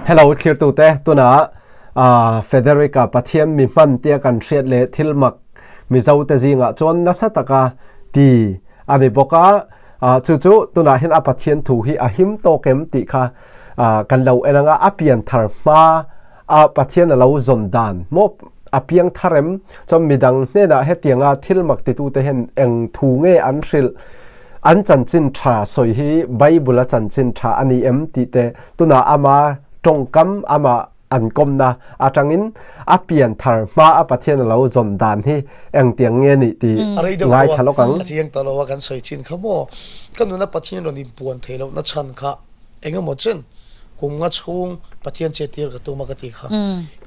Hello thlirtute tunah Federica Pathian mi hman tia kan hriat leh thil mak Mizote zingah chuan nasa taka ti a ni bawk a, chu chu tunah hian a Pathian thu hi a him tawk em tih kha kan lo en ang a, a pian thar hma a Pathian a lo zawn dan maw a piang thar em chuan midang hnenah hetianga thil mak titute hian eng thu nge an hrilh an chanchin tha sawi hi Bible a chanchin tha a ni em tih te tunah ama tawngkam ama an kawmna atangin a pian thar hma a Pathian a lo zawn dan hi engtiang nge nih tih A rei deuh ngaithla tawh lawk a, ang. ka chiang ta lo a, kan sawi chin kha maw? Ka nuna Pathian rawn inpuan theih lohna chhan kha engemaw chen kum nga chhung Pathian che tir ka tum a ka ti kha.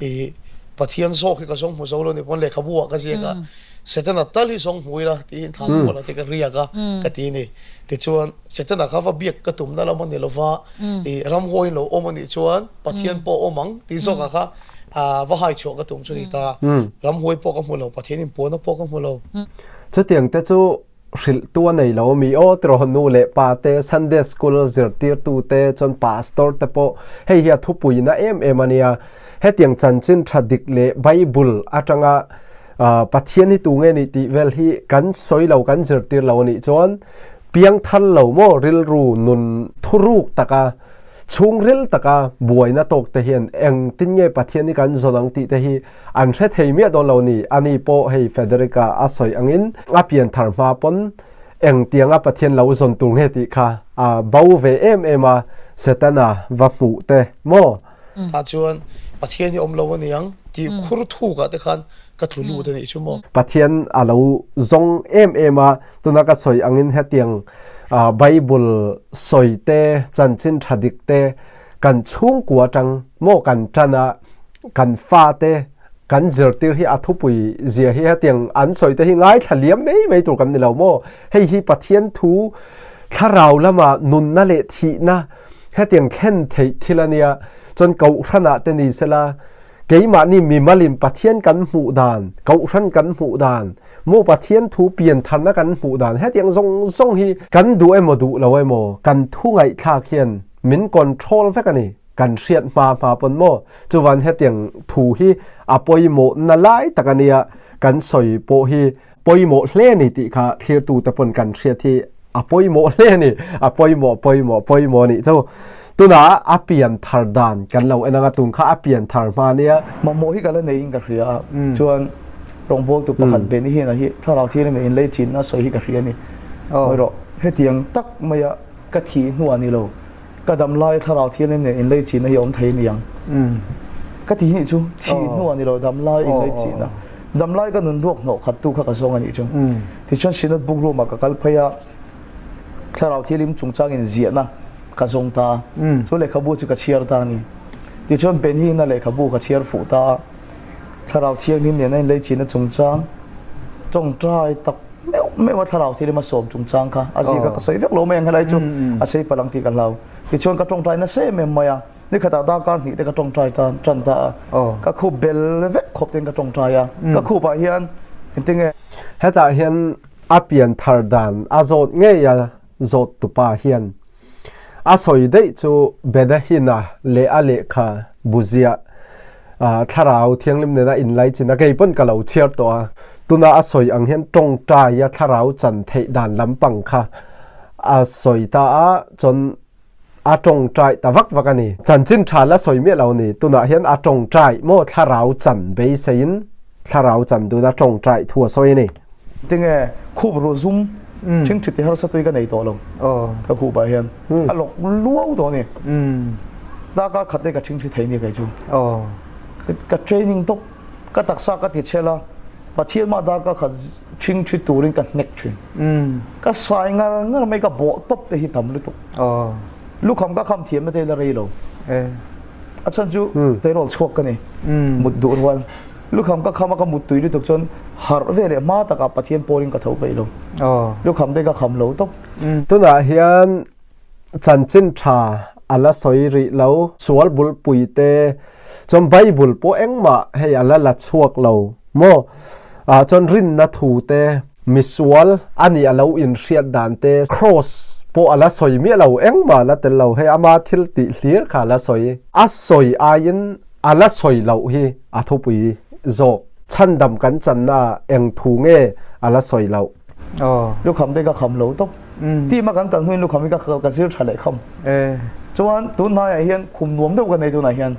I Pathian zawk hi ka zawng hmu zo lo ni pawn lehkhabu ah ka ziak a, Setana tal hi zawng hmu ila tiin thla mual ah te ka riak a ka ti a ni. Tichuan Setana kha va biak ka tumna lam a ni lova, i ramhuaiin lo awm a nih chuan Pathian pawh awm ang tih zawkah kha va hai chhuah ka tum chu ni ta. Ramhuai pawh ka hmu lo, Pathian inpuanna pawh ka hmu lo. Chutiang te chu hrilh tu a nei lo mi aw tiraw nu leh pa te, Sunday school zirtirtu te chuan pastor te pawh hei hi a thupuina em em a nia. Hetiang chanchin tha dik leh Bible atanga Pathian hi tu nge nih tih vel hi kan sawi lo kan zirtir lo a nih chuan piangthar lo maw rilru nun thuruk taka chhungril taka buaina tawk te hian engtin nge Pathian hi kan zawn ang tih te hi an hre thei miah dawn lo ni. Ani pawh hei Federica a sawi angin a pianthar hma pawn engtianga Pathian lo zawn tur nge tih kha a bo ve em em a, Setana va hmuh te maw? Tah chuan Pathian hi awm lo a niang tih khur thukah te khan ka tlu lut a nih chu maw? Pathian a lo zawng em em a, tuna ka sawi angin hetiang Bible sawi te, chanchin tha dik te kan chhungkua tang maw kan tan a, kan fate kan zirtir hi a thupui zia hi hetiang an sawi te hi ngaithla liam mai mai tur kan ni lo maw? Hei hi Pathian thu thlarau lama nunna leh thihna hetiang thlen theih thil a nia, chuan Kohhranah te ni sela keimahni mimalin Pathian kan hmuh dan, Kohhran kan hmuh dan, maw Pathian thu piantharna kan hmuh dan hetiang zawng zawng hi kan duh emaw duh lo emaw kan thu ngaihthlak hian min control vek a ni. Kan hriat hma hma pawn maw? Chuvan hetiang thu hi a pawimawh na lai tak a nia, kan sawi pawh hi pawimawh hle a ni tih kha thlirtute pawn kan hriat hi a pawimawh hle a ni, a pawimawh pawimawh pawimawh a nih chu. Tunah a pian thar dan kan lo en ang a, tun kha a pian thar hma a nia. Mamawh hi ka la neiin ka hria a, chuan rawngbawltu pakhat Benny Hinn-a hi thlarau thianghlim leh inlei chinna sawi hi ka hria a ni. Awih rawh, hetiang tak maia ka thih hnuah ni lo, Ka dam lai thlarau thianghlim nen inlei chihna hi a awm thei a ni ang. Ka ti nih chu thih hnu a ni lo dam lai inlei chihna. Dam lai ka nun ruak hnawh khat tu kha ka zawng a nih chu. Tichuan Synod book room ah ka kal phei a, thlarau thianghlim chungchang in ziahna ka zawng ta a, chu lehkhabu chu ka chhiar ta a ni. Tichuan Benhina lehkhabu ka chhiar fuh ta a, thlarau thianghlim nen a inlei chihna chungchang tawngtai tak meuh meuh a thlarau thil ema sawm chungchang kha a zia kha ka sawi vek lo mai ang helai chu a sei palang tih ka hlau tichuan ka tawngtai nasa em em mai a nikhatah darkar hnih te ka tawngtai tan tan ta a ka khup bel vek khawp ten ka tawngtai a ka khup ah hian engtinge Hetah hian a pian thar dan a zawt ngei a zawt tupa hian a sawi daih chu Benahina leh a lehkha buziah thlarau thianghlim nena inlaichin a kei pawn ka lo chhiar tawh a, tuna a sawi ang hian tawngtai a thlarau chan theih dan lampang kha a sawi ta a, chuan a tawngtai ta vak vak a ni. Chanchin tha la sawi miah lo a ni, tunah hian a tawngtai maw thlarau chan beiseiin thlarau chan tuna tawngtai thu a sawi a ni. Tinge khup ru zum thingthit ti harsa tui ka nei tawh lo ka khup ah hian a lawk luau tawh a ni. Darkar khat te ka thingthi thei nia kei chu. Ka training tawp ka taksa ka ti chhel a Pathian mah darkar khat thingthi turin ka hnek thin. Ka sai ngar ngar mai ka bawh tawp te hi tam lutuk. Lukham ka kham thiam na te la rei lo. A chhan chu tleirawl chhuak ka ni mut duh rual. Lukham ka kham a ka muttui lutuk chuan harh ve leh hma takah Pathian pawlin ka tho peih lo. Lukham te ka kham lo tawp. Tunah hian chanchin tha a la sawi rih lo. Sual bulpui te chuan Bible pawh engmah hei a la la chhuak lo maw? Chuan rinna thu te, misual a nih a lo inhriat dan te, Cross. pawh a la sawi miah lo, engmah a la tel lo, hei ama thil tih hlir kha a la sawi. A sawi aiin a la sawi loh hi a thupui zawk. Chhandam kan channa ah eng thu nge a la sawi loh? Lukham te ka kham lo tawp. Team a kan kal hnuin lukham hi ka zir tha leh kham. Chuan tun hnaiah hian khum nuam deuh ka nei tunah hian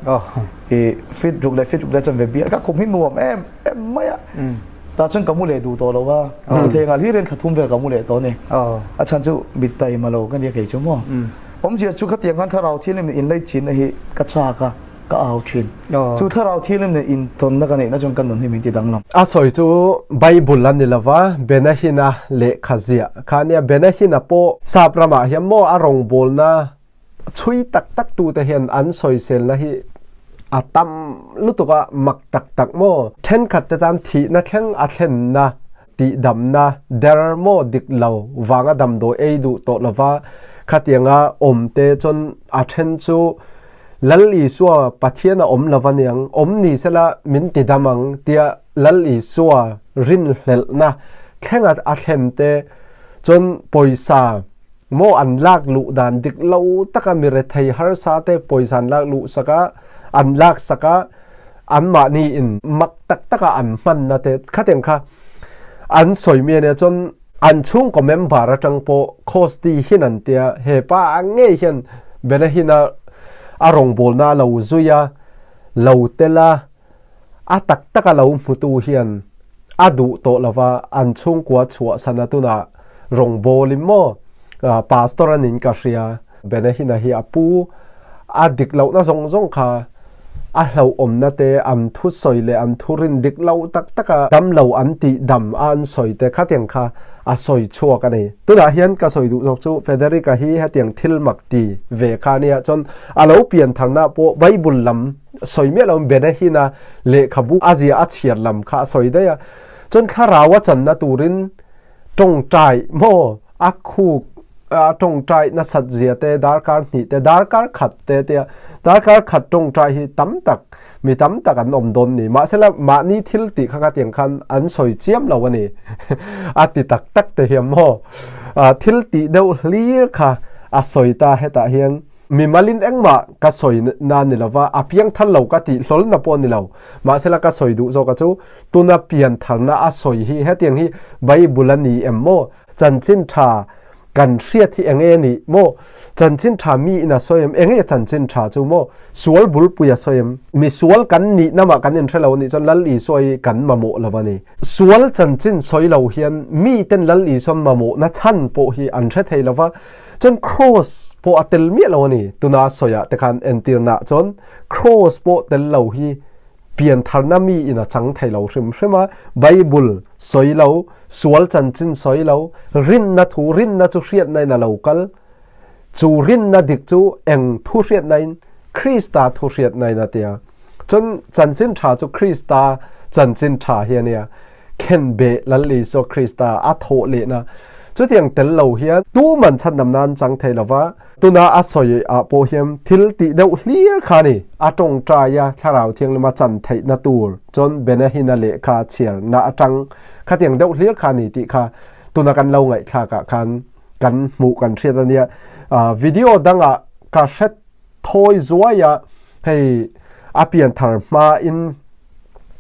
i fit ruk leh fit ruk leh chanve bial ka khum hi nuam em em mai a. Tah chuan ka mu leh duh tawh lo va, thutthlengah hlirin thla thum vel ka mu leh tawh a ni. A chhan chu mit taima lo ka nia kei chu maw. Awmzia chu khatiang khan thlarau thianghlim in inlaichinna hi ka chak a, ka au thin. Chu thlarau thianghlim nen intawnna ka neihna chuan ka nun hi min ti danglam. A sawi chu Bible a ni lo va, Benahina lehkha ziah kha a nia. Benahina pawh Sap ramah hian maw a rawngbawlna chhui tak tak tute hian an sawiselna hi a tam lutuk a, mak tak tak maw? Thenkhat te tan thihna thleng a thlenna, tihdamna der maw dik lo vanga damdawi ei duh tawh lova khatianga awm te chuan a then chu Lal Isua Pathian a awm lova niang, awm ni sela min tidam ang tia Lal Isua rinhlelhna thlenga a thlen te chuan pawisa Maw an lak luh dan dik lo taka mi rethei harsa te pawisa an lak luh sak a, an lak sak a, anmahni in mak tak taka an hmanna te khatiang kha an sawi mi ania chuan an chhungkaw member atang pawh Khosti hin an tia he pa a ngei hian Benahina a rawngbawlna a lo zui a, lo tel a, A tak taka lo hmutu hian a duh tawh lova an chhungkua chhuahsan a tunah rawngbawlin maw pastor a nin ka hria. Benahina hi a pu a dik lohna zawng zawng kha a hlauhawmna te an thusawi leh an thurin dik lo tak taka damlo an tih dam a an sawi te khatiang kha a sawi chhuak a ni. Tunah hian ka sawi duh zawk chu Federica hi hetiang thil mak ti ve kha nia chuan a lo piantharna pawh Bible lam sawi miah lo Benahina lehkhabu a zia a chhiar lam kha a sawi daih a, chuan thlarau a channa turin tawngtai maw a khuk a tawngtai nasat zia te darkar hnih te darkar khat te tia darkar khat tawngtai hi tam tak mi tam tak an awm dawn ni mahsela mahni thil tih kha khatiang khan an sawi chiam lo a ni a ti tak tak te hian maw thil tih deuh hlir kha a sawi ta hetah hian Mimalin engmah ka sawi na ni lova, a piangthar lo ka tih hlawlna pawh ni lo. Mahsela ka sawi duh zawka chu tuna piantharna a sawi hi hetiang hi Bible a ni em maw? Chanchin tha kan hriat hi enge ni maw? Chanchin tha mi in a sawi em? Enge chanchin tha chu maw? Sual bulpui a sawi em? Mi sual kan nihna mah kan inhre lo anih chuan Lal Isua hi kan mamawh lo a ni. Sual chanchin sawi lo hian miten Lal Isua mamawhna chhan pawh hi an hre thei lova, Chuan cross pawh a tel miah lo a ni. Tuna sawiah te khan entirna chuan cross pawh tel lo hi piantharna mi in a chang thei lo hrim hrim a. Bible sawi lo, sual chanchin sawi lo, rinna thu, rinna chu hriatna in a lo kal. Chu rinna dik chu eng thu hriatna in? Krista thu hriatna in a tia. Chuan chanchin tha chu Krista chanchin tha hi a nia. Khenbeh Lal Isua Krista a thawh lehna chutiang tel lo hian tuman chhandam nan chang thei lova, tuna a sawi ah pawh hian thil tih deuh hlir kha a ni. A tawngtai a Thlarau Thianghlim a chan theihna tur chuan Benahina lehkha chhiarna atang khatiang deuh hlir kha a ni tih kha tuna kan lo ngaihthlak ah khan kan hmuh kan hriat a nia. Video dangah ka hre thawi zuai a, hei a pianthar hmain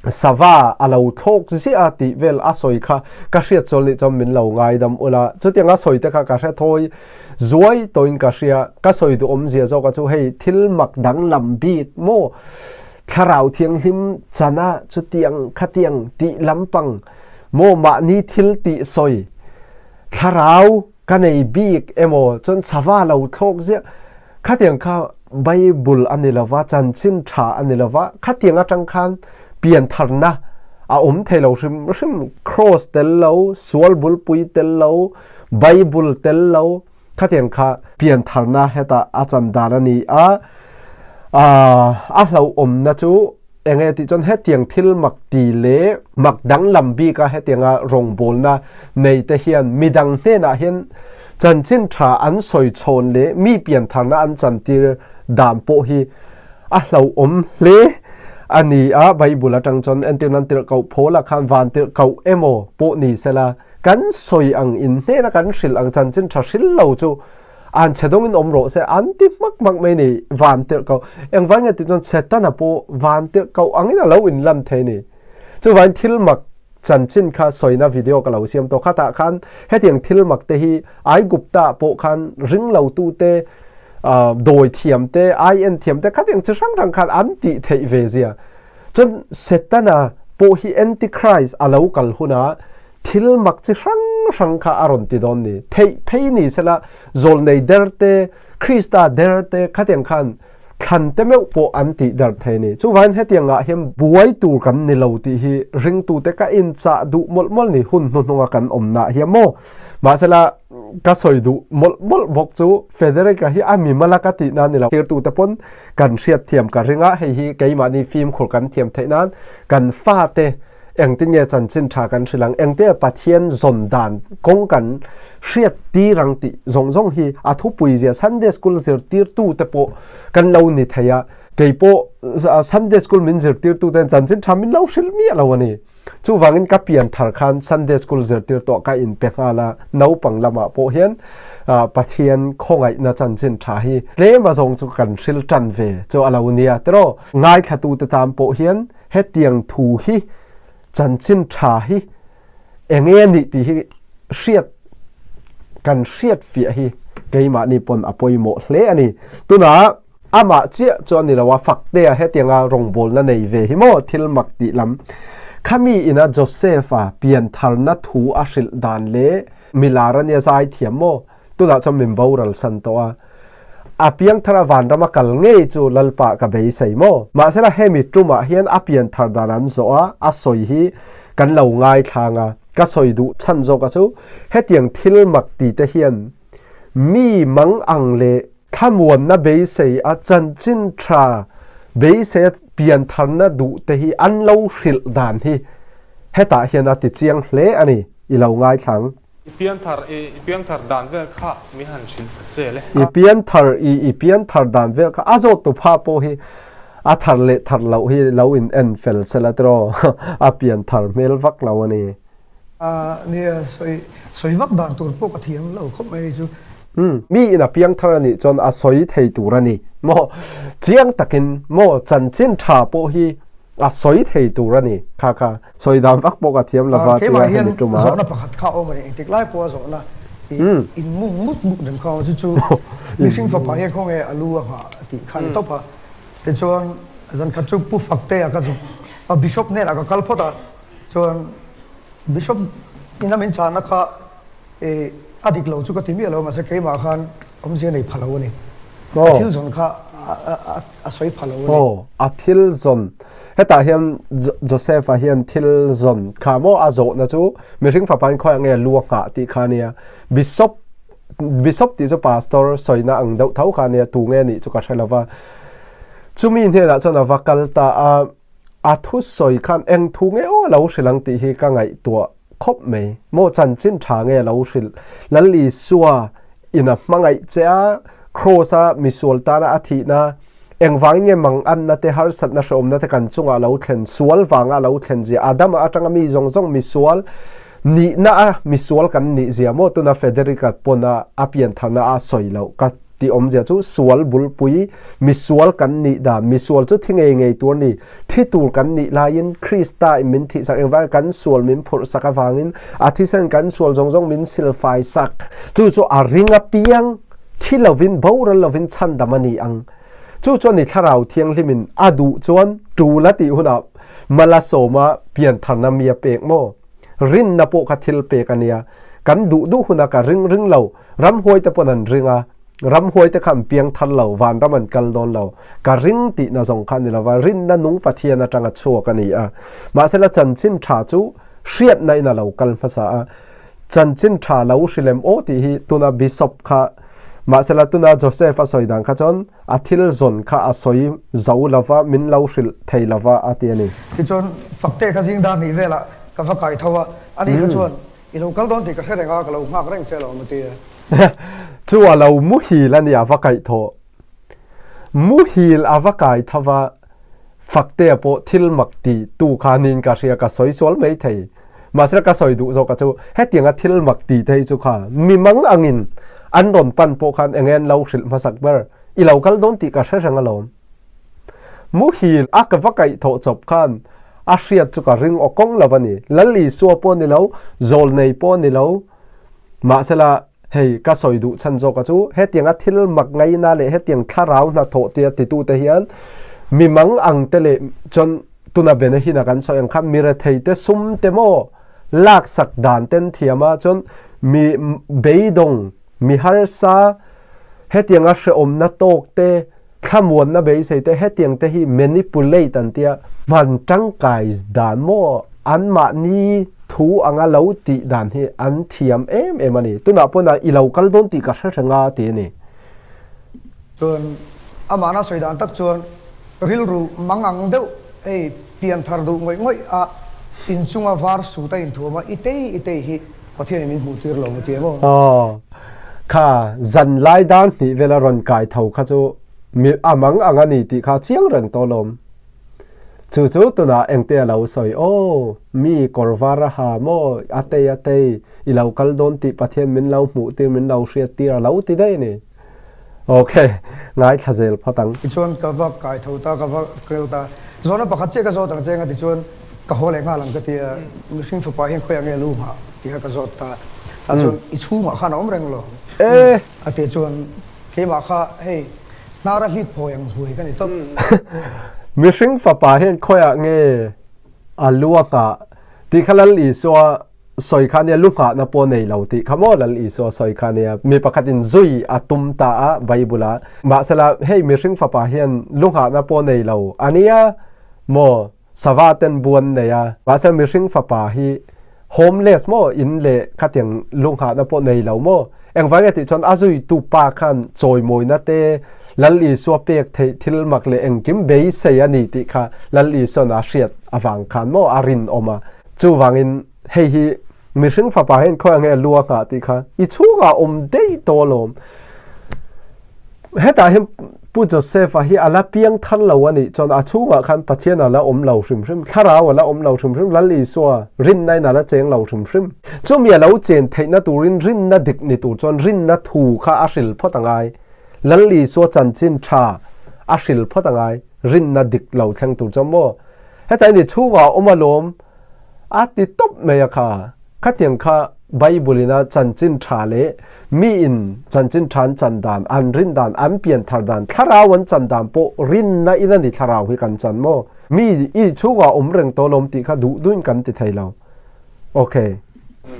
sava a lo thlawk ziah a tih vel a sawi kha ka hriat chuan nih chuan min lo ngaidam ula chutiang a sawi te kha ka hre thawi zuai tawhin ka hria ka sawi duh awmzia zawk a chu hei thil mak danglam bik maw thlarau thianghlim chana chutiang khatiang tih lampang maw mahni thil tih sawi thlarau ka nei bik emaw chuan sava lo thlawk ziah khatiang kha Bible a ni lova chanchin tha a ni lova khatiang atang khan piantharna a awm thei lo hrim hrim cross tel lo sual bulpui tel lo Bible tel lo khatiang kha piantharna heta a chan dan a ni a a hlauhawmna chu Enge tih chuan hetiang thil mak ti leh mak danglam bika hetianga rawngbawlna nei te hian midang hnenah hian chanchin tha an sawi chhawn leh mi piantharna an chantir dan pawh hi a hlauhawm hle a ni a. Bible atang chuan entir nan tirhkoh Paula khan van tirhkoh emaw pawh ni sela kan sawi ang in hnena kan hrilh ang chanchin tha hrilh lo chu. An chhe dawngin awm rawh se an ti hmak hmak mai ni. Van tirh ko. Engvang nge tih chuan Setana pawh van tirh ko angin a lo inlan thei ni. Chuvangin thil mak chanchin kha sawina video ka lo siam tawh. Khatah khan hetiang thil mak te hi Aigupta pawh khan ringlotu te, dawi thiam te, ai en thiam te khatiang chi hrang hrang khan an tih theih ve zia. Chuan Setana pawh hi Antichrist a lo kal hunah thil mak chi hrang hrang kha a rawn ti dawn ni. Theih phei ni sela zawlnei der te, Krista der te khatiang khan thlan te meuh pawh an tih darh thei ni. Chuvangin hetiang ah hian buai tur kan ni lo tih hi ringtute ka inchah duh mawlh mawlh ni hun hnuhnunga kan awmna ah hian maw. Mahsela ka sawi duh mawlh mawlh bawk chu Federica hi a mimal a ka tihna a ni lo. Thirtute pawn kan hriatthiam ka ring a, hei hi keimahni fimkhur kan thiam theih nan kan fate Engtin nge chanchin tha kan hrilh ang? Engte Pathian zawn dan kawng kan hriat tir ang tih zawng zawng hi a thupui zia Sunday School zirtirtu te pawh kan lo ni thei a. Kei pawh Sunday School min zirtirtu ten chanchin tha min lo hrilh miah lo a ni. Chuvangin ka pian thar khan Sunday School zirtirtuah ka inpe nghal a, naupang lamah pawh hian Pathian khawngaihna chanchin tha hi tlem a zawng chu kan hrilh tan ve chu a lo nia tiraw. Ngaithlatute tan pawh hian Hetiang thu hi chanchin tha hi eng nge nih tih hi hriat kan hriat fiah hi keimahni pawn a pawimawh hle a ni. Tunah amah chiah chu a ni lo a, Faktea hetianga rawngbawlna nei ve hi maw thil mak tih lam. Khami ina Joseph-a piantharna thu a hrilh dan leh milar a nia zaithiam maw? Tunah chuan min boral san tawh a, a piangthar a vanram a kal ngei chu Lalpa ka beisei maw? Mahsela hemi tumah hian a pianthar dan an zawh a, a sawi hi kan lo ngaithlang a, ka sawi duh chhan zawk a chu hetiang thil mak ti te hian mi mang ang leh thlamuanna beisei a chanchin tha beisei a piantharna duh te hi an lo hrilh dan hi hetah hian a ti chiang hle a ni, i lo ngaithlang. I pianthar i i piangthar dan vel kha min han hrilh ta che le. I pianthar i i pianthar dan vel kha a zawt tu pha pawh hi a thar leh thar loh hi lo in en fel sela tiraw a pianthar hmel vak lo a ni. Nia sawi sawi vak dan tur pawh ka thiam lo khawp mai chu. Umm mi in a piangthar a nih chuan a sawi thei tur a ni maw chiang takin maw chanchin tha pawh hi A sawi thei tur a ni. Kha kha. Sawi dan vak pawh ka thiam lova tia Keimah hian hemi tuma. Zawhna pakhat kha a awm a ni. Engtik lai pawha zawhna i in mung mut mut reng kha a awm a. Chu chu mihring fapa hian khawnge a lu a nghah tih kha a ni tawp a. Tichuan zankhat chu Pu Faktea ka zuk a, Bishop hnenah ka kal phawt a. Chuan Bishop ina min chahna kha I a dik lo chu ka ti miah lo, mahse keimah khan awmzia nei pha lo a ni. A thil zawn kha a sawi pha lo a ni. Aw, a thil zawn. Hetah hian Joseph-a hian thil zawn kha maw a zawhna chu mihring fapa in khawiah nge lu a nghah tih kha a nia. Bishop, Bishop tih chu pastor sawina ang deuh tho kha a nia, tu nge nih chu ka hre lo va. Chumi hnenah chuan a va kal ta a, a thusawi khan eng thu nge aw a lo hrilh ang tih hi ka ngaihtuah. Khawp mai. Maw chanchin tha nge lo hrilh? Lal Isua in a hmangaih che a, Kraws a misual tana a thihna, engvangin nge manganna te, harsatna, hrehawmna te kan chungah a lo thlen, sual vanga a lo thlen zia, Adama atanga mi zawng zawng misual nihna a misual kan nih zia maw tuna Federica pawn a a piantharna a sawi loh ka Tih awmzia chu sual bulpui, misual kan nih dan, misual chu thi ngei ngei tur a ni. Thi tur kan nih laiin Krista in min thihsak engvangin kan sual min phurhsak avangin a thisen kan sual zawng zawng min silfai sak. Chu chu a ring apiang thi lovin boral lovin chhandam a ni ang. Chu chuan i Thlarau Thianghlimin a duh chuan tul a tih hunah Malasawma piantharna mi a pek maw? Rinna pawh kha thil pek a nia. Kan duh duh hunah ka ring ring lo. Ramhuai te pawn an ring a, ramhuai te kha an piang thar lo, vanram an kal dawn lo. Ka ring tihna zawng kha a ni lova, rinna nung Pathian atanga chhuak a ni a. Mahsela chanchin tha chu hriatna in a lo kal hmasa a. Chanchin tha lo hrilem aw tih hi tuna Bishop kha, mahsela tuna Joseph a sawi dan kha chuan a thil zawn kha a sawi zo lova, min lo hrilh thei lova a ti a ni. Tichuan Fakte kha zing dar hnih velah ka va kai tho a, ani kha chuan I lo kal dawn tih ka hre reng a, ka lo nghak reng che alawm a ti a. Chu a lo muhil a ni a va kaih thawh. Muhil a va kai tho va, Faktea pawh thil mak ti tu kha niin ka hria, ka sawi sual mai thei. Mahse ka sawi duh zawk a chu, hetianga thil mak ti te hi chu kha mi mang angin An rawn pan pawh khan enge an lo hrilh hmasak ber? I lo kal dawn tih ka hre reng alawm. Muhil a ka va kaih thawh chawp khan a hriat chu ka ring aw kawng lo a ni. Lal Isua pawh ni lo, Zawlnei pawh ni lo. Mahsela hei ka sawi duh chhan zawka chu hetianga thil mak ngaina leh hetiang thlarau hnathawh tia titute hian mi mang ang te leh chuan tuna bena hina kan sawi ang kha mi rethei te sum te maw laksak dan ten thiam a chuan mi beidawng mi harsa hetianga hrehawmna tawk te Thlamuanna beisei te hetiang te hi manipulate an tia, hman tangkai dan maw anmahni thu anga lo tih dan hi an thiam em em a ni. Tunah pawh i lo kal dawn tih ka hre reng a ti a ni. Chuan amahna sawi dan tak chuan rilru mangang deuh hei pianthar duh ngawih ngawih a inchunga var sut a inthuam a i tei i tei hi Pathianin min hmuh tir lo maw ti em aw. Aw. Kha zan lai dar hnih vela rawn kai tho kha chu mi a mang ang a ni tih kha chiang reng tawh lawm. Chu chu tunah engte a lo sawi, Aw, mi kawr var a ha maw, a tei a tei, i lo kal dawn tih Pathian min lo hmuh tir, min lo hriat tir a lo ti daih a ni. Ok, ngaithla zel phawt ang. Tichuan ka va kai tho ta, ka va kal ta. Zawhna pakhat chiah ka zawt ang che nga tichuan ka haw leh nghal ang ka ti a, mihring fapa hian khawiah nge lu nghah tih kha ka zawt ta. Tah chuan i chhungah khan a awm reng lo. A tih chuan keimah kha hei hnara hlit phawi ang huai ka ni tawp. Mihring fapa hian khawiah nge a lu a nghah tih kha Lal Isua sawi kha nia lu nghahna pawh nei lo tih kha maw Lal Isua sawi kha nia mi pakhatin zui a tum ta a Bible a mahsela hei mihring fapa hian lu nghahna pawh nei lo a nia maw sava ten buan nei a mahse mihring fapa hi homeless maw in leh khatiang lu nghahna pawh nei lo maw engvang nge tih chuan a zuitu pa khan chawimawina te Lal Isua pek theih thil mak leh engkim beisei a ni tih kha Lal Isuan a hriat avang khan maw a rinawm a. Chuvangin hei hi mihring fapa hian khawiah nge lu a nghah tih kha i chhungah awm daih tawh alawm. Hetah hian Pu Joseph-a hi a la piang thar lo a nih chuan a chhungah khan Pathian a la awm lo hrim hrim, Thlarau a la awm lo hrim hrim, Lal Isua rinna-in a la cheng lo hrim hrim. Chumi a lo chen theihna turin rinna dik ni tur chuan rinna thu kha a hril phawt a ngai. Lal Isua chanchin tha a hril phawt a ngai, rinna dik lo thleng tur chuan maw? Heta i ni chhungah awm alawm a ti tawp mai a kha. Khatiang kha Bible in a chanchin tha leh mi in chanchin tha an chan dan, an rin dan, an pian thar dan, thlarau an chan dan pawh rinna in a ni thlarau hi kan chan maw? Mi i chhungah awm reng tawh alawm tih kha duh duhin kan ti thei lo. Ok.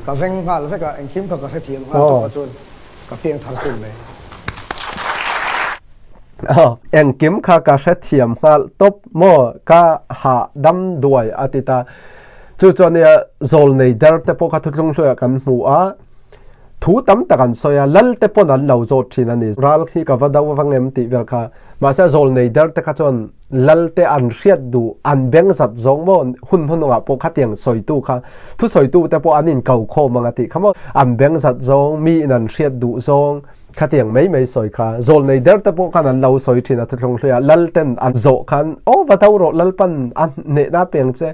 Ka veng nghal vek a, engkim kha ka hrethiam nghal tawp a chuan ka piang thar chun mai. Engkim kha ka hrethiam nghal tawp maw ka hah dam duai a ti ta. Chu chuan nia zawlnei der te pawh kha thuthlung hluaiah kan hmu a, thu tam tak an sawi a, lal te pawn an lo zawt thin a ni. Ral khi ka va do vang em tih vel kha. Mahse zawlnei der te kha chuan lal te an hriat duh, an beng zat zawng maw hun hmanungah pawh khatiang sawitu kha thusawitu te pawh an inko khawm ang a tih kha maw. An beng zat zawng, mi in an hriat duh zawng, Khatiang mai mai sawi kha zawlnei der te pawh khan an lo sawi thin a thuthlung hluiah lal ten an zawh khan aw va do rawh Lalpan a hnehna peng che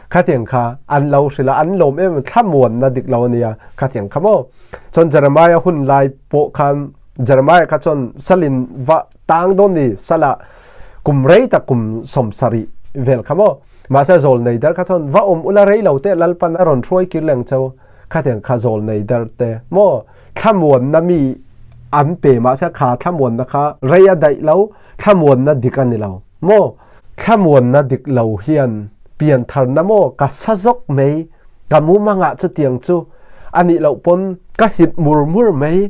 khatiang kha an lo hrilh a an lawm em thlamuanna dik lo ania khatiang kha maw chuan Jeremiah hun lai pawh khan Jeremiah kha chuan salin va tang dawn ni sala kum rei tak kum 70 vel kha maw mahse zawlnei der kha chuan va awm ula rei lo te Lalpan a rawn hruai kir leng cheu Khatiang kha zawlnei der te maw thlamuanna mi an pe mahse kha thlamuanna kha rei a daih lo, thlamuanna dik a ni lo maw? Thlamuanna dik lo hian piantharna maw ka sa zawk mai, ka mumangah chutiang chu a nih loh pawn ka hit mur mur mai,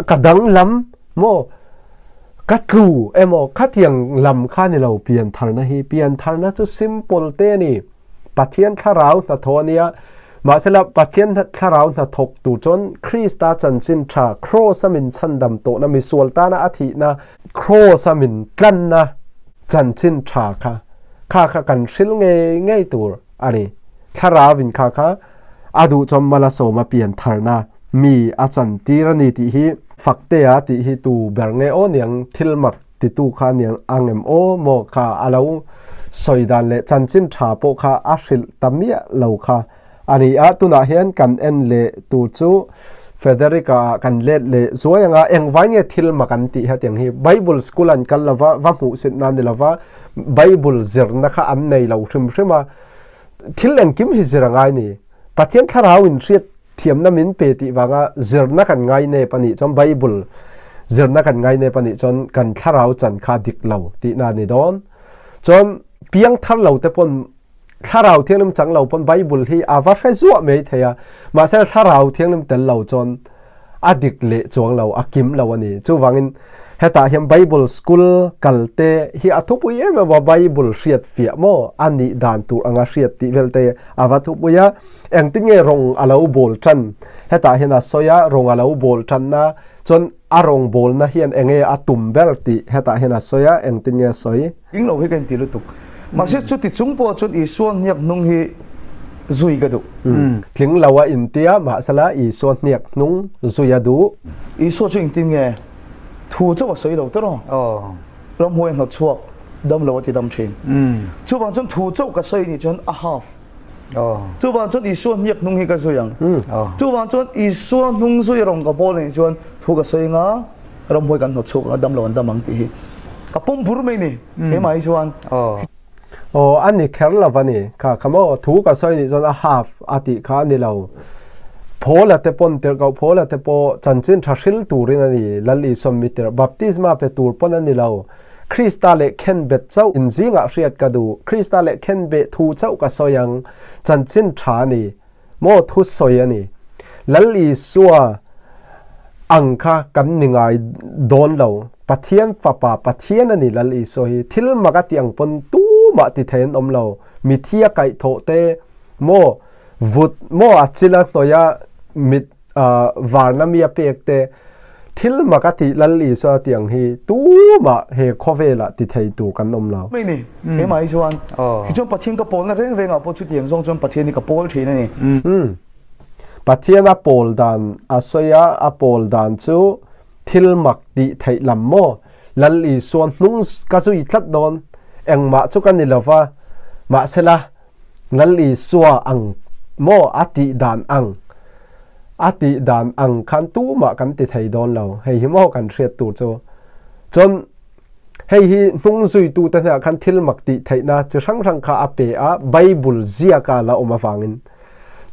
ka danglam maw ka tlu emaw khatiang lam kha ni lo piantharna hi, piantharna chu simple te a ni. Pathian thlarau hnathawh a nia. Mahsela Pathian thlarau hnathawk tur chuan Krista chanchin tha, Kraws-a min chhandam tawhna, misual tana a thihna, Kraws-a min tlanna chanchin tha kha, kha kha kan hril ngei ngei tur a ni. Thlarauin kha kha a duh chuan Malasawma piantharna mi a chantir a ni tih hi Faktea tih hi tu ber nge aw niang thil mak titu kha aniang ang em aw maw kha a lo sawi dan leh chanchin tha pawh kha a hrilh ta miah lo kha a ni a. Tunah hian kan en leh tur chu Frederick-a ah kan let leh zuai anga engvai nge thil mak an tih hetiang hi Bible school an kal lova va hmuhsitna ni lova Bible zirna kha an nei lo hrim hrim a thil engkim hi zir a ngai ni Pathian thlarau in hriat thiamna min pe tih vanga zirna kan ngai nep a nih chuan Bible zirna kan ngai nep a nih chuan kan thlarau chan kha dik lo tihna a ni dawn chuan piangthar lo te pawn Thlarau Thianghlim chang lo pawn Bible hi a va hre zuah mai thei a, mahse Thlarau Thianghlim tel lo chuan a dik leh chuang lo, a kim lo a ni. Chuvangin hetah hian Bible school kal te hi a thupui em em a, Bible hriat fiah maw a nih dan tur anga hriat tih vel te a va thupui a, engtin nge rawng a lo bawl tan hetah hian a sawi a, rawng a lo bawl tanna chuan a rawng bawlna hian enge a tum ber tih hetah hian a sawi a, engtin nge a sawi? Ing lo hi ka inti lutuk. Mahse chuti chung pawh chuan Isua hniak hnung hi zui ka duh. Tling lo a intia, mahsela Isua hniak hnung zui a duh. Isua chu engtin nge thu chauh a sawi lo tawh rawh. Ramhuai hnawt chhuak dam lo a ti dam thin. Chuvang chuan thu chauh ka sawi nih chuan a half. Chuvang chuan Isua hniak hnung hi ka zui ang. Chuvang chuan Isua hnung zui rawng ka bawl anih chuan thu ka sawi anga ramhuai kan hnawt chhuak anga dam lo an dam ang tih hi ka pawm bur mai ni keimah hi chuan. Aw a ni kher lo a ni. Kha kha maw thu ka sawi nih chuan a half a tih kha a ni lo. Phawla te pawn tirhkoh phawla te pawh chanchin tha hril turin a ni. Lal Isua mi tirh baptisma pe tur pawn a ni lo. Krista leh khenbet chauh in zingah hriat ka duh. Krista leh khenbeh thu chauh ka sawi ang. Chanchin tha a ni. Maw thu sawi a ni. Lal Isua ang kha kan ni ngai dawn lo. Pathian fapa Pathian a ni Lal Isua hi. Thil mak a tih ang pawn tumah ti thei an awm lo. Mithi a kaihthawh te maw vut maw a chil a hnawih a mit varna mi a pek te thil mak a tih Lal Isua tiang hi tumah he khawvelah ti thei tur kan awm lo. Mai ni, keimah hi chuan hi chuan Pathian ka pawlna reng rengah pawh chutiang zawng chuan Pathian hi ka pawl thin a ni. Pathian a pawl dan a sawi a, a pawl dan chu thil mak tih theih lam maw? Lal Isua hnung ka zui tlat dawn, engmah chu ka ni lova, mahsela Lal Isua ang maw a tih dan ang a tih dan ang khan tumah kan ti thei dawn lo. Hei hi maw kan hriat tur chu. Chuan hei hi hnung zuitute hnenah khan thil mak tih theihna chi hrang hrang kha a pe a, Bible ziaka la awm avangin.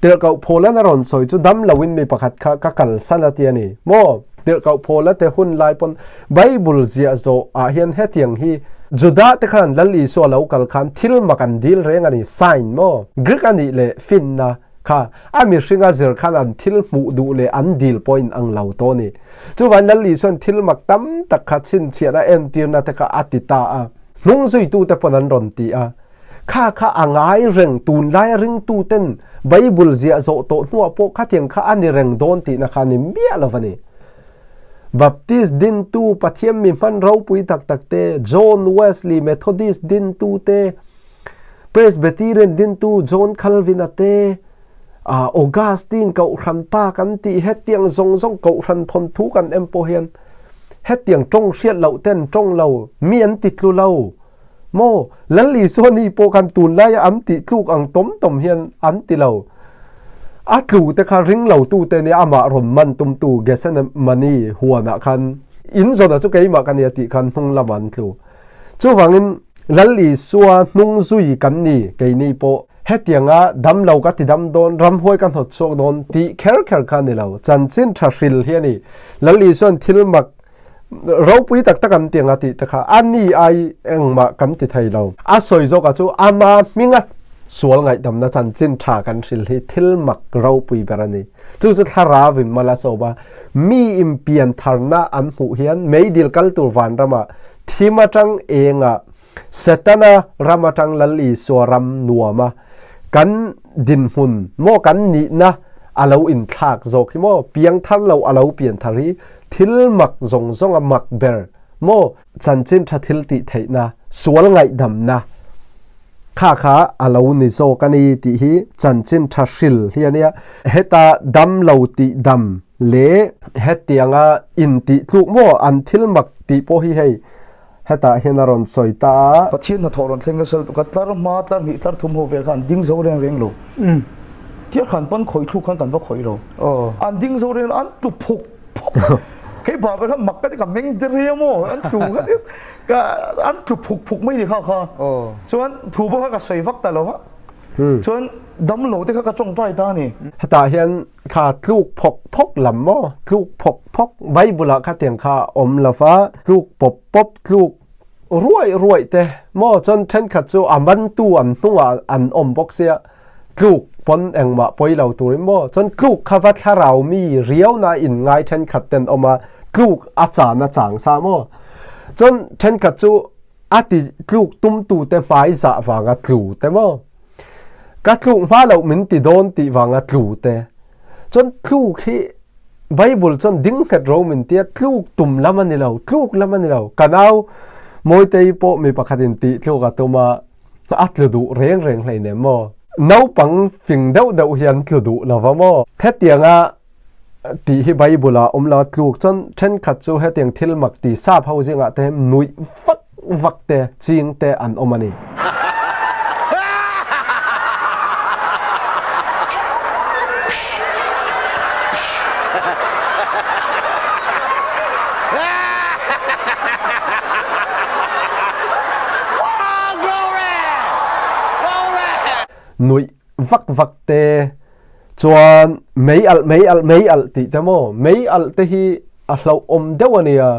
Tirhkoh Paula'n a rawn sawi chu dam loin mi pakhat kha ka kalsan a ti a ni maw? Tirhkoh Paula te hun lai pawn Bible ziah zawh ah hian hetiang hi Judah te khan Lal Isua lo kal khan thil mak an dil reng a ni, sign maw? Greek a nih leh finna kha a mihringa zir khan an thil hmuh duh leh an dil pawh in ang lo tawh a ni. Chuvain Lal Isua'n thil mak tam tak kha chhinchhiahna entirna te kha a ti ta a, hnung zuitute pawn an rawn ti a. Kha kha a ngai reng, tunlaia ringtuten Bible ziah zawh tawh hnuah pawh khatiang kha a ni reng dawn tihna kha a ni miah lo a ni. Baptist dintu Pathian mi hman ropui tak tak te, John Wesley Methodist dintu te, Presbyterian dintu John Calvin-a te, Augustine Kohhran pa kan tih hetiang zawng zawng Kohhran thawnthu kan en pawh hian hetiang tawng hriat loh ten tawng lo, mi an ti tlu lo. Maw, Lal Isua ni pawh khan tunlaia an tih tluk ang tawm tawm hian an ti lo. A tlu te kha ring lo tu te nia amah rawn man tum tu Gethsemane huanah khan in zawna chu keimah ka nia tih khan hnung lamah an tlu. Chuvangin Lal Isua hnung zui kan ni keini pawh hetianga dam lo ka ti dam dawn, ramhuai ka hnawt chhuak dawn tih kher kher kha a ni lo. Chanchin tha hril hi a ni. Lal Isua'n thil mak Ropui tak tak an ti anga tih te kha a ni ai engmah kan ti thei lo. A sawi zawkah chu ama hminga sual ngaihdamna chanchin tha kan hril hi thil mak ropui ber a ni. Chu chu thlarau in mal a sawm a, mi in pian tharna an hmuh hian meidil kal tur vanramah thim atang engah Setana ram atang Lal Isua ram nuama kan dinhmun maw kan nihna a lo inthlak zawk hi maw piangthar lo a lo pianthar hi thil mak zawng zawnga mak ber maw chanchin tha thil tih theihna sual ngaihdamna kha kha a lo ni zawk a ni tih hi chanchin tha hril hi a nia. Heta dam lo tih dam leh hetianga intih tluk maw an thil mak tih pawh hi hei Hetah hian a rawn sawi ta a. Pathian hnathawh rawn thleng nasa lutuk a, tlar hma, tlar hnih, tlar thum ho vel kha an ding zo reng reng lo. Thiar khan pawn khawih thluk khan kan va khawih lo. An ding zo reng an tlu phuk phuk a. Kei pa ber kha mak ka ti ka meng der hi amaw an tlu kha ti ka an tlu phuk phuk mai ni kha kha. Chuan thu pawh kha ka sawi vak ta lo a. Chuan damlo te kha ka tawngtai ta a ni. Hetah hian kha tluk phawk phawk lam maw tluk phawk phawk Bible ah khatiang kha a awm lo va tluk pawp pawp tluk ruaih ruaih te maw chuan thenkhat chu a mantu an hnungah an awm bawk sia tluk pawn engmah pawi lo turin maw chuan tluk kha va thlarau mi riau na in ngai thenkhat ten awm a tluk a chan a chang sa maw chuan thenkhat chu a ti tluk tumtu te hmai zah vanga tlu te maw Ka tluk hma loh min ti dawn tih vanga tlu te. Chuan tluk hi Bible chuan ding nghet ro min tia tluk tum lam a ni lo, tluk lam a ni lo. Ka nau Mawitei pawh mi pakhatin tih tluk a tum a, a tlu duh reng reng hleinem maw. Naupang fing deuh deuh hian tlu duh lo va maw. Hetianga tih hi Bible ah awm lo tluk chuan thenkhat chu hetiang thil mak ti sap ho zingah te nuih vak vak te ching te an awm a ni. Nuih vak vak te Chuan mei alh mei alh mei alh tih te maw? Mei alh te hi a hlauhawm deuh a nia.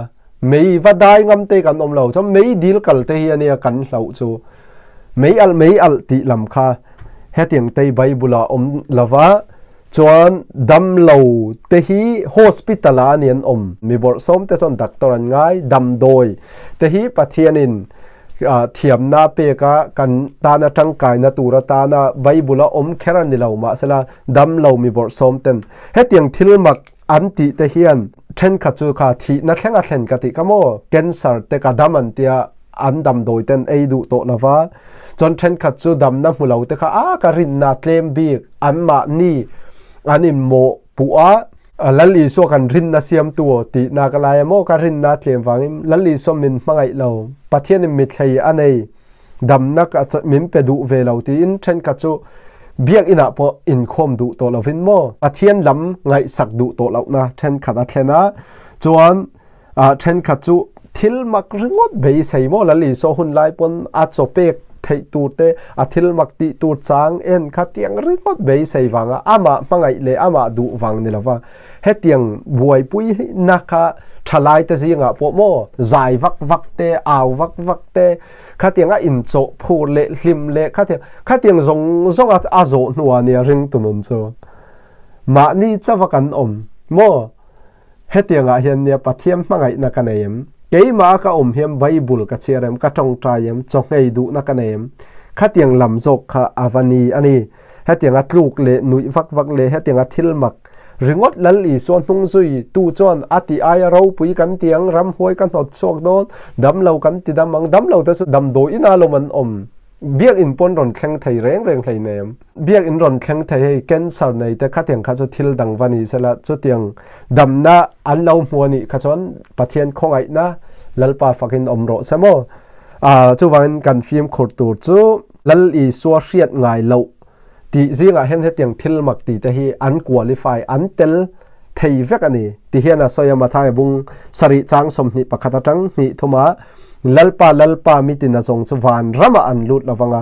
Mei va dai ngam te kan awm lo. Chuan mei dil kal te hi a nia kan hlauh chu. Mei alh mei alh tih lam kha hetiang te Bible ah awm lo va. Chuan damlo te hi hospital ah a ni an awm. Mi bawrhsawm te chuan doctor an ngai. Damdawi te hi Pathianin thiamna pek a kan tana tangkaina tur atana Bible a awm kher a ni lo mahsela damlo mi bawrhsawm ten hetiang thil mak an tih te hian thenkhat chu kha thihna thleng a thlen ka tih ka maw cancer te ka dam an tia an damdawi ten ei duh tawh lova chuan thenkhat chu damna hmu lo te kha a ka rinna tlem bik an mahni an inmawh puh a Lal Isua kan rinna siamtu aw tihna ka lai a maw? Ka rinna tlem vangin Lal Isua min hmangaih lo, Pathianin mithlei a nei, damna min pe duh ve lo tiin thenkhat chu biakinah pawh inkhawm duh tawh lovin maw Pathian lam ngaihsak duh tawh lohna thenkhat a thlen a, chuan thenkhat chu thil mak ringawt beisei maw Lal Isua hun lai pawn a chaw pek theih tur te a thil mak tih tur chang en kha tiang ringawt beisei vanga amah hmangaih leh amah duh vang ni lova hetiang buaipui na kha thalai te zingah pawh maw zai vak vak te au vak vak te khatianga inchawh phur leh hlim leh khatiang khatiang zawng zawng a a zawh hnuah nia ring tunun chu mahni chauha kan awm maw Hetiangah hian nia Pathian hmangaihna ka nei em? Keimah a ka awm hian Bible ka chhiar em? Ka tawngtai em? Chawhngei duhna ka nei em? Khatiang lam zawk kha a va ni a ni. Hetianga tluk leh nuih vak vak leh hetianga thil mak ringawt Lal Isua hnung zui tu chuan a tih aia ropui kan ti ang, ramhuai ka hnawt chhuak dawn, damlo kan ti dam ang, damlo te chu damdawi inah lawm an awm. Biakinn pawn rawn thleng thei reng reng hleinem. Biakinn rawn thleng thei hei cancer nei te khatiang kha chu thil dang va ni sela chutiang damna an lo hmu a nih kha chuan Pathian khawngaihna Lalpa fakin awm rawh se maw. Ah chuvangin kan fimkhur tur chu Lal Isua hriat ngai loh tih zingah hian hetiang thil mak tih te hi an qualify an tel thei vek a ni ti hian a sawi a Mathaia bung sarih chang 21 atang hnih thuma Lalpa Lalpa mi tina zawng chu van ramah an lut lovang a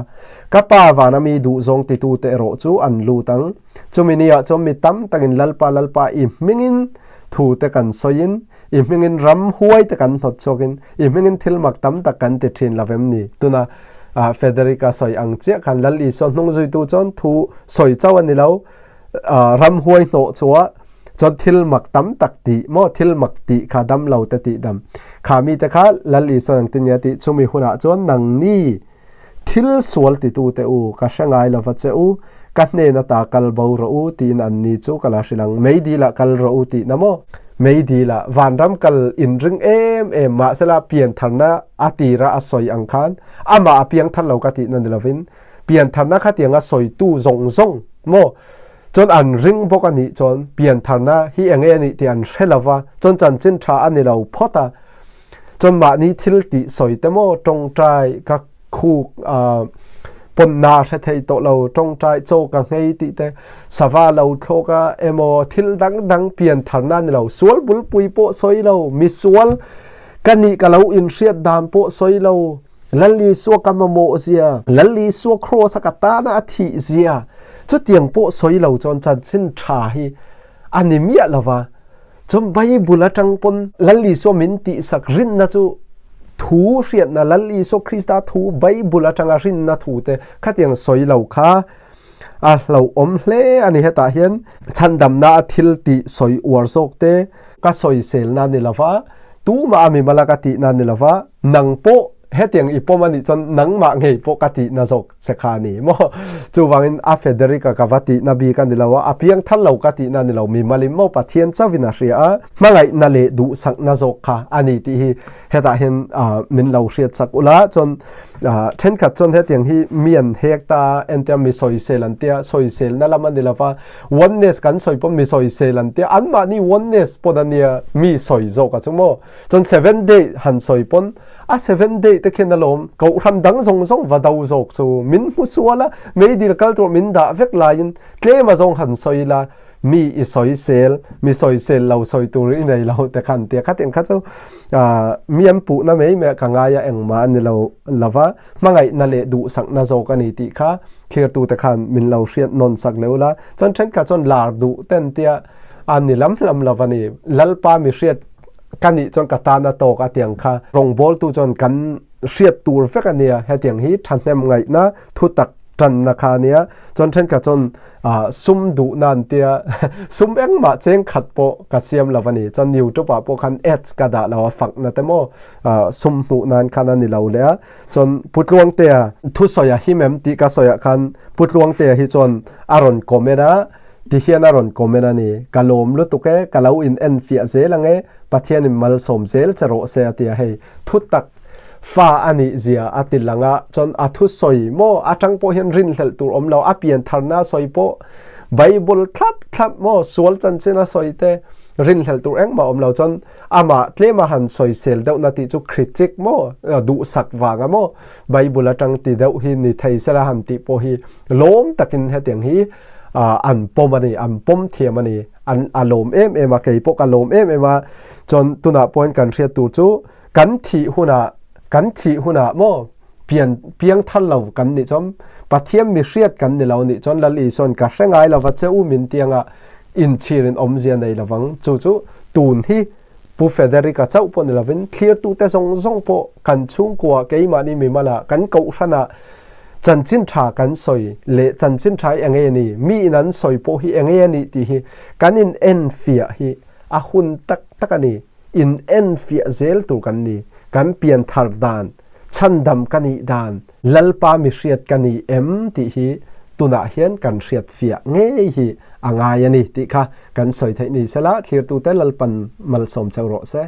ka pa vana mi duh zawng titu te erawh chu an lut ang chumi ni ah chuan mi tam takin Lalpa Lalpa i hmingin thu te kan sawiin i hmingin ram huai te kan hnawt chhuakin i hmingin thil mak tam tak kan ti thin lovem ni tuna Federica sawi ang chiah khan Lal Isua hnung zuitu chuan thu sawi chauh a ni lo ramhuai hnawh chua chuan thil mak tam tak tih maw thil mak tih kha dam lo te tih dam kha mi te kha Lal Isua nang tin nge tih chumi hunah chuan nang ni thil sual titu te u ka hre ngai lova che u ka hnen ata kal bo rawh u tiin an ni chu ka la hrilh ang mei dil ah kal rawh u tih na maw mei dil ah vanram kal in ring em em mahsela piantharna a tira a sawi ang khan amah a piangthar lo ka tihna ni lovin Piantharna khatianga sawitu zawng zawng maw chuan an ring bawk a nih chuan piantharna hi eng nge a nih tih an hre lo va, chuan chanchin tha a ni lo phawt a, chuan mahni thil tih sawi te maw tawngtai ka khuk ah pawn na hre thei tawh lo, tawngtai chaw ka nghei tih te, sava lo thlawk a emaw thil dang dang pian tharna a ni lo, sual bulpui pawh sawi lo, misual ka nih ka lo inhriat dan pawh sawi lo, Lal Isua ka mamawh zia, Lal Isua kraws a ka tana a thih zia, chutiang pawh sawi lo chuan chanchin tha hi a ni miah lo va. Chuan Bible atang pawn Lal Isua min tihsak rinna chu thu hriatna, Lal Isua Krista thu Bible atanga rinna thu te khatiang sawi lo kha a hlauhawm hle a ni. Hetah hian chhandamna a thil tih sawi uar zawk te ka sawiselna ni lo va, tumah a mimala ka tihna ni lo va, Nang pawh hetiang i pawm a nih chuan nangmah ngei pawh ka tihna zawk che kha a ni maw? Chuvangin a Federica ka va tihna bik a ni lo a, a piang thar lo ka tihna a ni lo, mimalin maw Pathian chauhin a hria a, hmangaihna leh duhsakna zawk kha a ni tih hi hetah hian min lo hriat chak ula. Chuan thenkhat chuan hetiang hi mi an hek ta entia mi sawisel an tia, sawiselna lam a ni lo va, oneness kan sawi pawh mi sawisel an tia, anmahni oneness pawn a nia mi sawi zawk a chu maw? Chuan seven day han sawi pawn a seven day te khian alawm kohhran dang zawng zawng va do zawk chu min hmu sual a, meidil kal tur min dah vek laiin tlem a zawng han sawi la mi i sawi sel mi sawi sel lo sawi tur i nei lo te khan tia khatin kha chu mi an puhna mai mai ka ngai a engmah a ni lo lova hmangaihna leh duhsakna zawk a ni tih kha thlir te khan min lo hriat nawn sak leuh la chuan thenkhat chuan lar duh ten tia a ni lam lam lo a ni Lalpa mi hriat Ka nih chuan ka tan a tawk a tiang kha rawngbawltu chuan kan hriat tur vek a nia, hetiang hi thahnem ngaihna thu tak tanna kha a nia, chuan thenkhat chuan sum duhna an tia sum engmah cheng khat pawh ka siam lo a ni, chuan youtube ah pawh khan ads ka dah lo a fakna te maw sum hmuh nan khan a ni lo leh a, chuan Pu Tluangtea thusawi a him em tih ka sawi ah khan Pu Tluangtea hi chuan a rawn comment a, Ti hian a rawn comment a ni, Ka lawm lutuk e, ka lo in en fiah zel ang e, Pathian in malsawm zel che rawh se a ti a, hei thu tak fa a nih zia a ti lang a, chuan a thu sawi maw atang pawh hian rinhlelh tur awm lo, a pian tharna sawi pawh Bible thlap thlap maw sual chanchin a sawi te rinhlelh tur engmah awm lo, chuan amah tlem a han sawisel deuhna tih chu critic maw duhsak vanga maw Bible atang ti deuh hi ni thei sela han tih pawh hi lawm takin hetiang hi an pawm a ni, an pawm thiam a ni, an a lawm em em a, kei pawh ka lawm em em a, chuan tunah pawhin kan hriat tur chu kan thih hunah, kan thih hunah maw pian piang thar lo kan nih chuan Pathian mi hriat kan ni lo nih chuan Lal Isua'n ka hre ngai lova che u min tianga inchhirin awmzia nei lovang, chu chu tun hi Pu Federica chauh pawh ni lovin thlirtute zawng zawng pawh kan chhungkua keimahni mimalah kan kohhranah chanchin tha kan sawi leh chanchin tha hi enge a ni, mi in an sawi pawh hi enge a nih tih hi kan in enfiah hi a hun tak tak a ni. In enfiah zel tur kan ni. Kan pianthar dan, chhandam ka nih dan, Lalpa mi hriat ka ni em tih hi tunah hian kan hriat fiah ngei hi a ngai a ni tih kha kan sawi theih ni sela, thlirtute Lalpan malsawm cheu rawh se.